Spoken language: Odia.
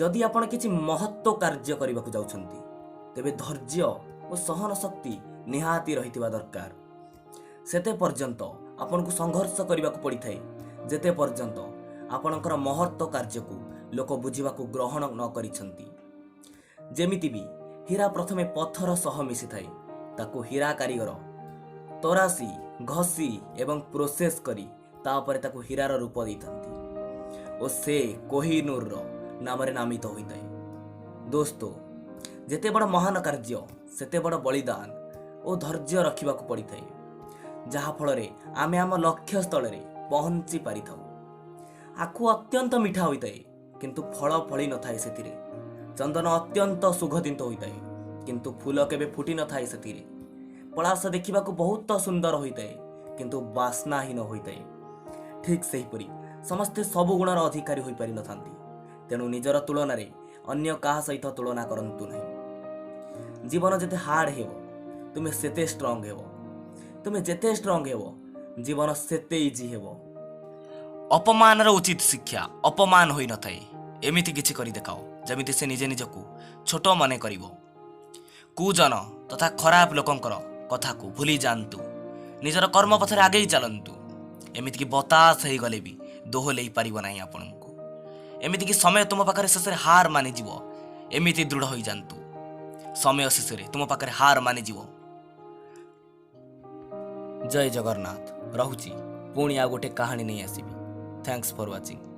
ଯଦି ଆପଣ କିଛି ମହତ୍ତ୍ୱ କାର୍ଯ୍ୟ କରିବାକୁ ଯାଉଛନ୍ତି, ତେବେ ଧୈର୍ଯ୍ୟ ଓ ସହନ ଶକ୍ତି ନିହାତି ରହିଥିବା ଦରକାର। ସେତେ ପର୍ଯ୍ୟନ୍ତ ଆପଣଙ୍କୁ ସଂଘର୍ଷ କରିବାକୁ ପଡ଼ିଥାଏ, ଯେତେ ପର୍ଯ୍ୟନ୍ତ ଆପଣଙ୍କର ମହତ୍ତ୍ୱ କାର୍ଯ୍ୟକୁ ଲୋକ ବୁଝିବାକୁ ଗ୍ରହଣ ନ କରିଛନ୍ତି। ଯେମିତି ବି ହୀରା ପ୍ରଥମେ ପଥର ସହ ମିଶିଥାଏ, ତାକୁ ହୀରା କାରିଗର ତରାସି, ଘଷି ଏବଂ ପ୍ରୋସେସ୍ କରି ତାପରେ ତାକୁ ହୀରାର ରୂପ ଦେଇଥାନ୍ତି ଓ ସେ କୋହିନୂରର ନାମରେ ନାମିତ ହୋଇଥାଏ। ଦୋସ୍ତ, ଯେତେ ବଡ଼ ମହାନ କାର୍ଯ୍ୟ, ସେତେ ବଡ଼ ବଳିଦାନ ଓ ଧୈର୍ଯ୍ୟ ରଖିବାକୁ ପଡ଼ିଥାଏ, ଯାହାଫଳରେ ଆମେ ଆମ ଲକ୍ଷ୍ୟସ୍ଥଳରେ ପହଞ୍ଚି ପାରିଥାଉ। ଆଖୁ ଅତ୍ୟନ୍ତ ମିଠା ହୋଇଥାଏ, କିନ୍ତୁ ଫଳ ଫଳି ନଥାଏ ସେଥିରେ। ଚନ୍ଦନ ଅତ୍ୟନ୍ତ ସୁଗନ୍ଧିତ ହୋଇଥାଏ, କିନ୍ତୁ ଫୁଲ କେବେ ଫୁଟି ନଥାଏ ସେଥିରେ। ପଳାଶ ଦେଖିବାକୁ ବହୁତ ସୁନ୍ଦର ହୋଇଥାଏ, କିନ୍ତୁ ବାସ୍ନାହୀନ ହୋଇଥାଏ। ଠିକ୍ ସେହିପରି ସମସ୍ତେ ସବୁ ଗୁଣର ଅଧିକାରୀ ହୋଇପାରିନଥାନ୍ତି। ତେଣୁ ନିଜର ତୁଳନାରେ ଅନ୍ୟ କାହା ସହିତ ତୁଳନା କରନ୍ତୁ ନାହିଁ। ଜୀବନ ଯେତେ ହାର୍ଡ ହେବ, ତୁମେ ସେତେ ଷ୍ଟ୍ରଙ୍ଗ ହେବ। ତୁମେ ଯେତେ ଷ୍ଟ୍ରଙ୍ଗ ହେବ, ଜୀବନ ସେତେ ଇଜି ହେବ। ଅପମାନର ଉଚିତ ଶିକ୍ଷା ଅପମାନ ହୋଇନଥାଏ। ଏମିତି କିଛି କରି ଦେଖାଅ, ଯେମିତି ସେ ନିଜେ ନିଜକୁ ଛୋଟ ମନେ କରିବ। କୁଜନ ତଥା ଖରାପ ଲୋକଙ୍କର କଥାକୁ ଭୁଲି ଯାଆନ୍ତୁ। ନିଜର କର୍ମପଥରେ ଆଗେଇ ଚାଲନ୍ତୁ। ଏମିତିକି ବତାସ ହେଇଗଲେ ବି ଦୋହଲେଇ ପାରିବ ନାହିଁ ଆପଣଙ୍କୁ। ଏମିତିକି ସମୟ ତୁମ ପାଖରେ ଶେଷରେ ହାର ମାନିଯିବ। ଏମିତି ଦୃଢ଼ ହୋଇଯାଆନ୍ତୁ, ସମୟ ଶେଷରେ ତୁମ ପାଖରେ ହାର ମାନିଯିବ। ଜୟ ଜଗନ୍ନାଥ। ରହୁଛି, ପୁଣି ଆଉ ଗୋଟେ କାହାଣୀ ନେଇ ଆସିବି। Thanks for watching.